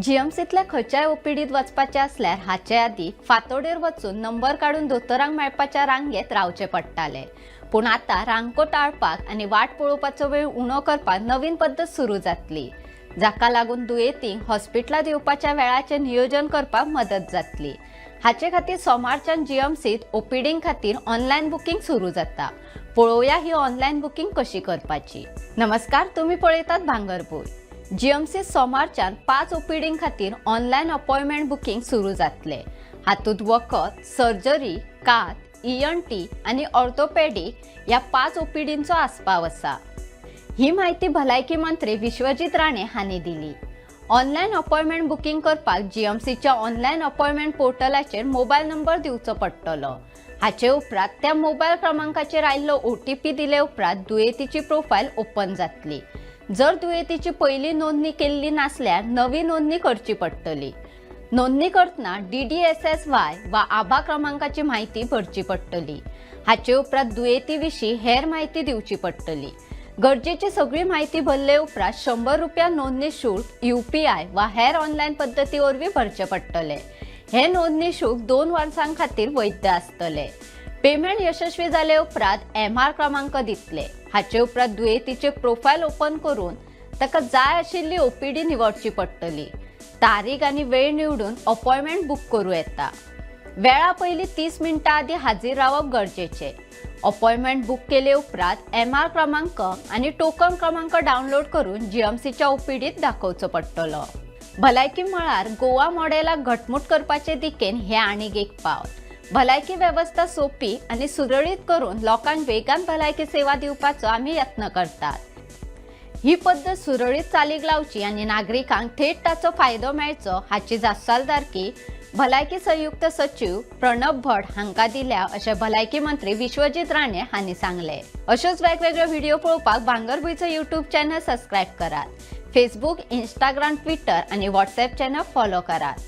जीएमसींतल्या खंयच्याय ओपीडीत वचपाचें आसल्यार हाचे आदीं फांतोडेर वचून नंबर काडून दोतोरांक मेळपाच्या रांगेत रावचें पडटालें. पूण आतां रांको टाळपाक आनी वाट पळोवपाचो वेळ उणो करपाक नवीन पद्दत सुरू जातली, जाका लागून दुयेंतींक हॉस्पिटलांत येवपाच्या वेळाचें नियोजन करपाक मदत जातली. हाचे खातीर सोमारच्यान जीएमसीत ओपीडीं खातीर ऑनलायन बुकींग सुरू जाता. पळोवया ही ऑनलायन बुकींग कशी करपाची. नमस्कार, तुम्ही पळयतात भांगरभूंय. जीएमसी सोमारच्यान 5 ओपीडीं खातीर ऑनलायन अपॉयमेंट बुकींग सुरू जातले. हातूंत वखद, सर्जरी, कात, ईएनटी आनी ऑर्थोपेडीक ह्या 5 ओपीडींचो आस्पाव आसा. ही म्हायती भलायकी मंत्री विश्वजीत राणे हांणी दिली. ऑनलायन अपॉयमेंट बुकींग करपाक जीएमसीच्या ऑनलायन अपॉयमेंट पोर्टलाचेर मोबायल नंबर दिवचो पडटलो. हाचे उपरांत त्या मोबायल क्रमांकाचेर आयिल्लो ओटीपी दिले उपरांत दुयेंतीची प्रोफायल ओपन जातली. जर दुयेंतीची पयली नोंदणी केल्ली नासल्यार नवी नोंदणी करची पडटली. नोंदणी करतना डीडीएसएसवाय वा आभा क्रमांकाची म्हायती भरची पडटली. हाचे उपरांत दुयेंती विशीं हेर म्हायती दिवची पडटली. गरजेची सगळी म्हायती भरले उपरांत 100 रुपया नोंदणी शुल्क यूपीआय वा हेर ऑनलायन पद्दती वरवीं भरचें पडटलें. हें नोंदणी शुल्क 2 वर्सां खातीर वैध आसतलें. पेमेंट यशस्वी जाले उपरांत एमआर क्रमांक दितले. हाचे उपरांत दुयेंतीचे प्रोफायल ओपन करून ताका जाय आशिल्ली ओपीडी निवडची पडटली. तारीख आनी वेळ निवडून अपॉयमेंट बूक करूं येता. वेळा पयलीं 30 मिनटां आदीं हाजीर रावप गरजेचें. अपॉयमेंट बूक केले उपरांत एमआर क्रमांक आनी टोकन क्रमांक डावनलोड करून जीएमसीच्या ओपीडीत दाखोवचो पडटलो. भलायकी मळार गोवा मॉडेलाक घटमूट करपाचे दिकेन हें आनीक एक पावल. भलायकी वेवस्था सोपी आनी सुरळीत करून लोकांक वेगान भलायकी सेवा दिवपाचो आमी यत्न करतात. ही पद्दत सुरळीत चालीक लावची आनी नागरिकांक थेट ताचो फायदो मेळचो हाची जापसालदारकी भलायकी संयुक्त सचीव प्रणब भट हांकां दिल्या, अशें भलायकी मंत्री विश्वजीत राणे हांणी सांगलें. अश्योच वेगवेगळ्यो व्हिडिओ पळोवपाक भांगरभूंयचो युट्यूब चॅनल सबस्क्रायब करात. फेसबूक, इंस्टाग्राम, ट्विटर आनी व्हॉट्सएप चॅनल फॉलो करात.